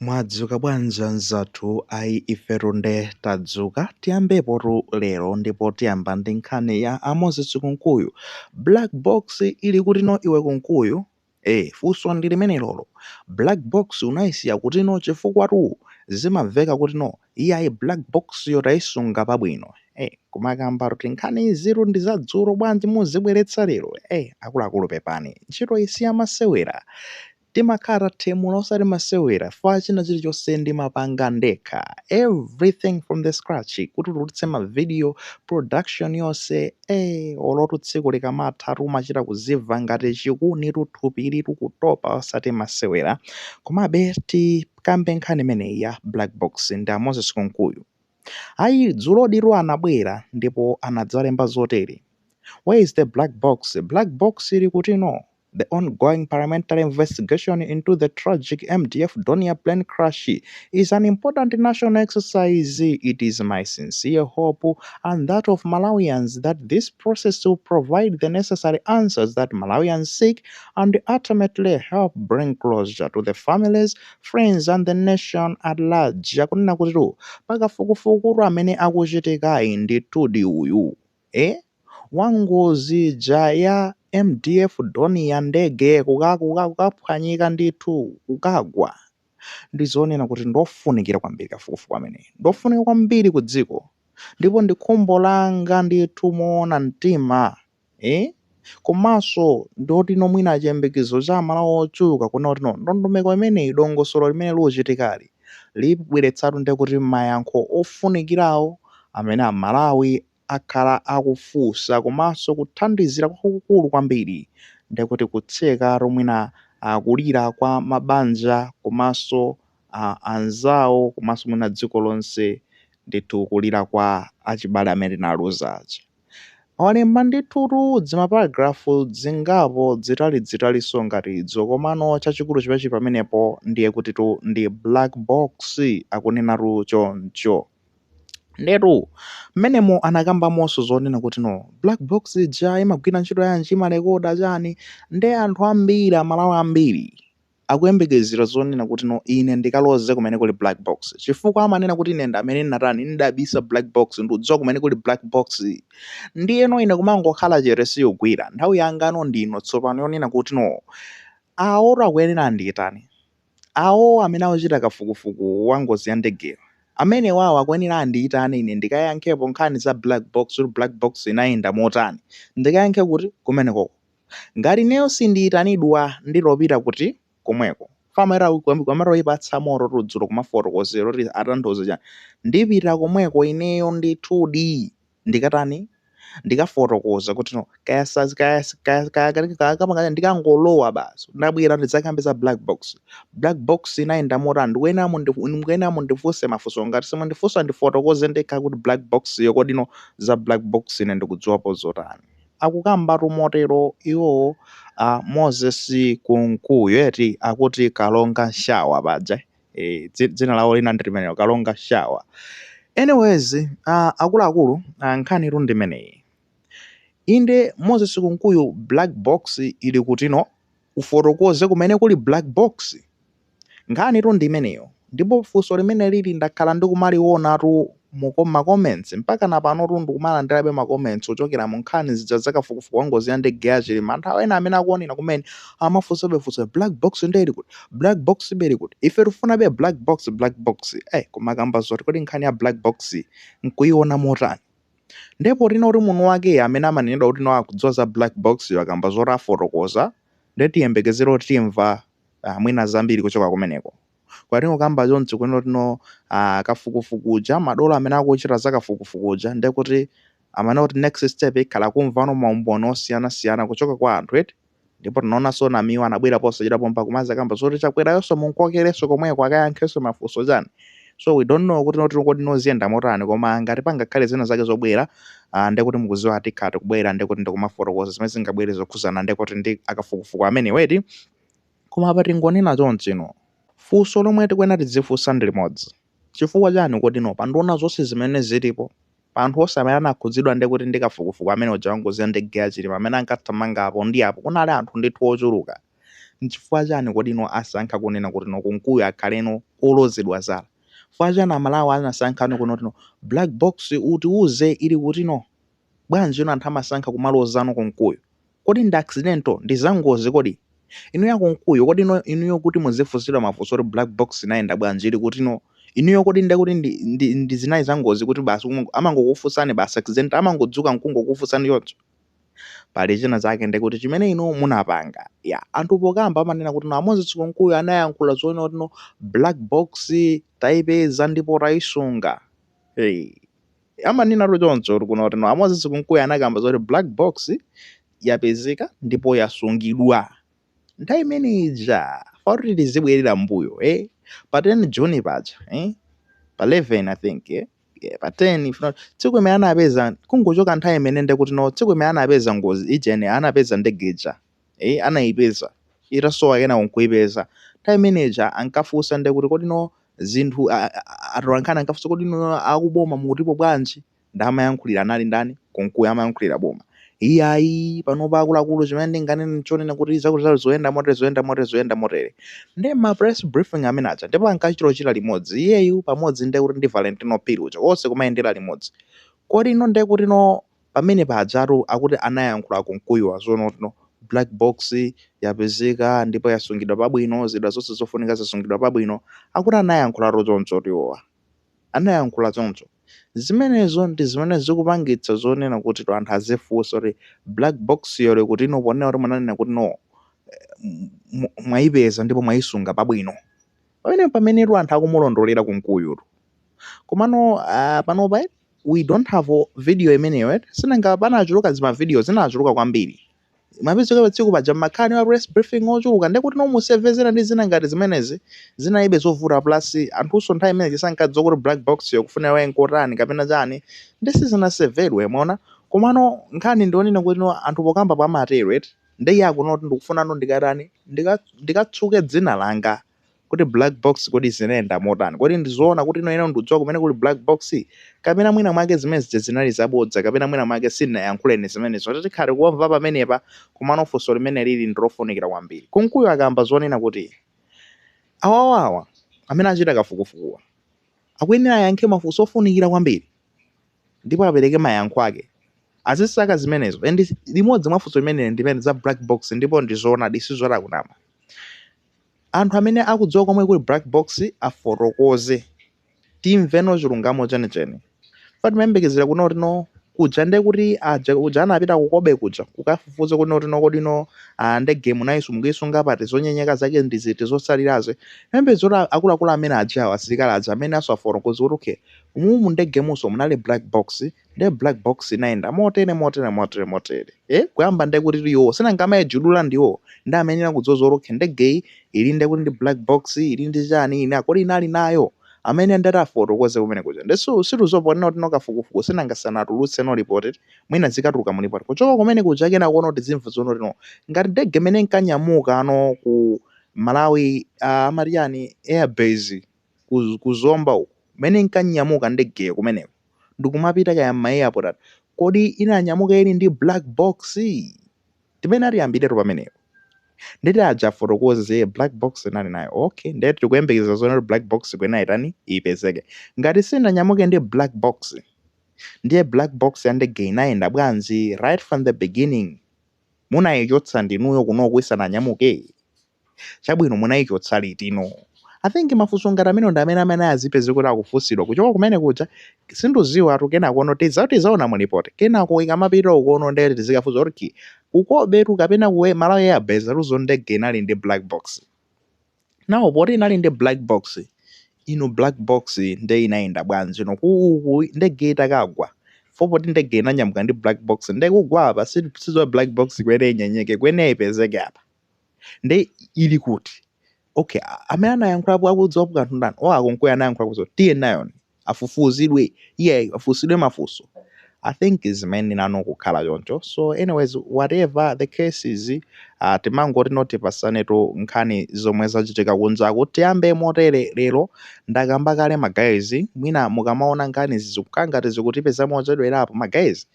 Mwadzuka bwanji anzathu? Ayi, ifetu nde tadzuka. Tiyambepotu lero ndipo tiyamba ndi nkhani ya a Moses Kunkuyu. Black box ili kutino iwe Kunkuyu? Funso ndi limenelolo. Black box unayisiya kutino? Chifukwatu zimamveka kutino iyayi, black box yo tayisunga pabwino. Kumakamba kuti nkhani izitu ndi zadzulo, bwanji muzibweretsa lero? Akuluakulu, pepani, ntchito isiya masewera, timakhala tathemula osati masewera fa china chilichonse ndimapanga ndekha, everything from the scratch, kuti tulutse ma video production yonse. Olotu tsiku likamatha tumachita kuzimva ngati chikuni, tuthupiri tukutopa osati masewera. Komabe tikambe nkhani imeneyi ya black box ndi a Moses Kunkuyu. Ayi, dzuloditu anabwera ndipo anadzalemba zotere: "Where is the black box? Black box ili kutino? The ongoing parliamentary investigation into the tragic MDF Dornier plane crash is an important national exercise. It is my sincere hope and that of Malawians that this process will provide the necessary answers that Malawians seek and ultimately help bring closure to the families, friends and the nation at large." Akunena kuti pakafukufuku amene akuchitikayi ndithudi uyu wangozi ija ya MDF Dornier, ndege kukaphwanyika ndithu, kukagwa, ndizonena kuti ndofunikira kwambiri. Kafukufuku ameneyi ndofunika kwambiri ku dziko ndipo ndi khumbo langa ndithu moona mtima, komanso ndoti nomwina chiyembekezo cha Amalawi ochuluka kuna kuti no ndondomeko imeneyi, dongosolo limene likuchitikali libweretsatu ndi kuti mayankho ofunikirawo amene Amalawi akhala akufunsa, komanso kuthandizira kwakukulu kwambiri ndikuti kutseka mwina kulira kwa mabanja komanso anzawo komanso mwina dziko lonse ndithu, kulira kwa achibale amene tinaluza aja. Walemba ndithutu dzimaparagrafu zingapo dzitalidzitalinso ngati idzo, komano chachikulu chimenechi pamenepo ndiye kutitu ndi black box, akunenatu choncho. Ndetu mmenemo anakambamonso zonena kuti no, black box ija imagwira ntchito yanji, imarekoda chani? Nde anthu ambiri, Amalawi ambiri akuyembekezera zonena kuti no, ine ndikaloze kumene kuli black box, chifukwa amanena kuti ine ndamene natani, ndabisa black box, ndikudziwa kumene kuli black box. Ndiyeno ine kumangokhala chete siyogwira. Nthawi yangano ndino tsopano yonena kuti no, awo akuyenera andiyitane, awo amene akuchita kafukufuku wa ngozi ya ndegeyo, amene wawo akuyenera andiyitane ine ndikayankhepo nkhani za black box, kuti black box inayenda motani, ndikayankhe kuti kumenekoko. Ngati ineyo sindiyitanidwa, ndilopita kuti komweko famera kwamera moto tudzulo kumafotokozero kuti atanthauza chani. Ndipita komweko ineyo ndithudi, ndikatani? Ndikafotokoza kuti no, kaya kaya kaya kaya kaya kaya ndikangolowa basi, ndabwera ndidzakambe za black box, black box inayenda motani, ndikuyenera mundifunse mafunso. Ngati simundifunsa, ndifotokoze ndekha kuti black box yo, kodino za black box ine ndikudziwapo zotani. Akukambatu motero iwo Moses Kunkuyu eti, akuti Kalonga Shawa paja, dzina lawo lina ndi limenelo, Kalonga Shawa. Anyways, akuluakulu, nkhani tu ndimeneyi. Inde Moses Kunkuyu, black box ili kutino? Ufotokoze kumene kuli black box. Nkhani tu ndimeneyo, ndipo funso limene lili ndakhala ndikumalionatu mu ma comments mpaka na pano tu, ndikumalandirabe ma comments ochokera mu nkhani zija zakafukufuku wa ngozi ya ndege ya Chilima. Anthu ena amene akuonera kumene amafunsabe funso: black box ndeli kuti? Black box beli kuti? Ife tifunabe black box, black box. Kumakamba zoti kodi nkhani ya black box nkuiona motani? Ndipo tino kuti munthu wake amene amanenedwa kuti no, akudziwa za black box yo, akamba zoti afotokoza, ndiye tiyembekezere kuti timva mwina zambiri kuchoka kumeneko. Kwati kukamba chonchi kunena kuti no, kafukufukuja, madolo amene akuchita za kafukufukuja, ndiye kuti amene kuti next step ikhala kumvano maumboni osiyanasiyana kuchoka kwa anthu eti. Ndipo tinaonanso Namiwa anabwera posachedwa pompa kumaza kamba zoti Chakwerayonso munkokerenso komweko akayankhenso mafunso chani. So we don't know kuti noti kodi noziyenda motani, koma ngati pangakhale zina zake zobwera, ndiye kuti mukuziwa, tikhala tikubwera ndiye kuti ndikumafotokoza zimene zingabwere zokhuzana ndiye kuti ndi akafukufuku amene weti. Koma apa tingonena chonchino, funso lomwe tikuyenera tidzifunsa ndi limodzi: chifukwa chani kodi no, pandiona zonse zimene zilipo, pa anthu onse amene anakhudzidwa ndi kuti ndi kafukufuku amene uja wangozi ya ndege ya Chilima, amene ankathamanga apo ndi apo, kunali anthu ndithu ochuluka, nchifukwa chani kodi no asankha kunena kuti no, Kunkuyu akhaleno Olozedwa zala chifukwa chani Amalawi anasankhano kuno tino black box utiuze ili kutino? Bwanji ino anthu amasankha kumalozano Kunkuyu? Kodi ndi accidental, ndi zangozi? Kodi inuyo Kunkuyu, kodi ino inuyo kuti muzifunsidwa mafunso kuti black box inayenda bwanji, ili kutino, inuyo kodi ndekuti ndi zinayi zangozi kuti basi amangokufunsani basi accident, amangodzuka nkungokufunsani choncho? Pali china chake ndekuti chimene inu munapanga ya. Anthu pokamba amanena kuti no, a Moses Kunkuyu anayankhula zoona kuti no, black box tayipeza ndipo tayisunga. Hey. Amanena choncho kuno kuti no, a Moses Kunkuyu anakamba zoti black box yapezeka ndipo yasungidwa. Nthawi imene ija fauti tizibwerera mbuyo, eh? Pa 10 June paja, eh? Pa 11, I think, eh? Yeah, pa 10, if not tsiku imene anapeza, kungochoka nthawi imene ndekuti no, tsiku imene anapeza ngozi ijene, anapeza ndege ija, eh, anayipeza itasowa, kena nkuipeza. Nthawi imeneja ankafunsa ndekuti kodi no zinthu atolankhani ankafunsa, kodi no akuboma mukutipo bwanji? Ndamayankhulira anali ndani? Kunkuyu amayankhulira boma. Iyayi, panopa akuluakulu, chimene ndinganene chonena kuti zakuti zakuti zoyenda motere, zoyenda motere, zoyenda motere. Ndi ma press briefing amene aja, ndipo ankachitochita limodzi iyeyu pamodzi ndekuti ndi Valentino Phiri uja, onse kumayendera limodzi. Kodi ino ndekuti no, pamene pajatu akuti anayankhula Kunkuyuwa zono kuti no, black box yapezeka ndipo yasungidwa pabwino, zida zonse zofunika zasungidwa pabwino. Akuti anayankhulatu choncho, iwowa anayankhula choncho. Zimenezo ndi zimene zikupangitsa zonena kuti to anthu azifunsa kuti black box yole kuti ino, ponena kuti munanena kuti no, mwayipeza ndipo mwayisunga pabwino. Pamene pamenetu anthu akumulondolera Kunkuyutu. Komano panopa we don't have a video imeneyo, eh? Sinanga panachuluka zima video, zinachuluka kwambiri. Mapezeka patsiku paja makhani wa press briefing ochuluka, ndekuti nomusevezera ndi zina ngati zimenezi zinalibe zovuta. Plus anthunso nthawi imene sankadziwa kuti black box yokufuna wayenkotani kapena chani, ndi sizinasevedwe mwaona. Komano nkhani ndionena kuti no, anthu pokamba pamatero eti, ndiye akunoti ndikufunano ndikatani, ndikatsuke dzina langa kuti black box kodi zinayenda motani? Kodi ndizoona kuti ino ine ndikudziwa kumene kuli black box, kapena mwina mwake zimene zija zinali zabodza, kapena mwina mwake sindinayankhuleni zimenezo? Tikhale kuwamva pamenepa. Komano funso limene lili ndilofunikira kwambiri. Kunkuyu akamba zonena kuti awawawa amene achita kafukufukuwa akuyenera ayankhe mafunso ofunikira kwambiri ndipo apereke mayankho ake, azisaka zimenezo. And limodzi mwa funso limene ndimene za black box, ndipo ndizoona, sizora kunama. Anthu amene akudziwa komwe kuli black box afotokoze, timveno chilungamo chenicheni. Patimayembekezera kuno tino kuja nde kuti aja kuja anapita kukobe kuja kukafufuza kuno tino, kodi no, ndege munayisu mukuyisunga pati, zonyenyeka zake ndi ziti zosalirazo? Yembeza kuti akuluakulu amene ajawo, asilikali aja amene aso afotokoza kuti okay, umumu ndege muso munali black box, nde black box inayenda motere, motere, motere, motere, eh, kuyamba nde kuti iwo sinangamayijudula, ndiwo ndi amene akudziwa zoti okay, ndegeyi ili nde kuti ndi black box, ili ndi chani, ina kodi inali nayo, amene ndati afotokoze kumene kuja. Ndeso situzoponena kuti nokafukufuku sinangasanatulutse no report, mwina zikatuluka mu report kuchoka kumene kuja. Kena kuona kuti zimva zono tino ngati ndege imene nkanyamuka ano ku Malawi, amati yani, airbase ku Zomba uku, imene nkanyamuka ndegeyo kumeneko ndikumapita kaya ma airport ati, kodi inanyamuka ili ndi black box? Timene atiyambiretu pamenepo, nditi aja afotokoze black box inali nayo. Okay, ndeti tikuyembekeza zoona kuti black box kwena itani, ipezeke. Ngati sinanyamuke ndi black box, ndiye black box ya ndege inayenda bwanji right from the beginning? Munayichotsa ndinuyo kunoku isananyamuke? Chabwino, munayichotsa litino? I think mafunso ngati amene ndi amene azipeze kuti akufunsidwa kuchoka kumene kuja. Sinduziwa atu. Kenako ono tizaona mu report. Kenako ikamapita ukono, ndere tizikafunsa kuti kukobetu kapena kuwe Malawi Airbase aluzo ndege inali ndi black box. Nawo poti inali ndi black box, ino black box nde inayenda bwanji ino kuuku ndege itakagwa? Fopoti ndege inanyamuka ndi black box, nde kugwa apa sizo black box kwene inyenyeke, kwene ipezeke apa, nde ili kuti? Okay, amene anayankhulapo akudziwapo kanthu ndani? O, akonkoyo anayankhula kuzo, tiye nayoni afufuzidwe, iye afusidwe mafunso. I think zimene nano kukhala choncho. So anyways, whatever the case is, timangoti noti pasanetu nkhani zomwe zachitika kunjaku. Tiyambe motere lero, ndakamba kale ma guys, mwina mukamaona nkhani zikukhala ngati zikutipeza mochedwerapo, ma guys,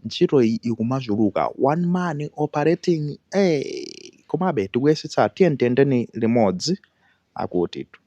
ntchito iyi ikumachuluka, one man operating, hey. Komabe tikuyesetsa, tiye tiyendeni limodzi akutitu.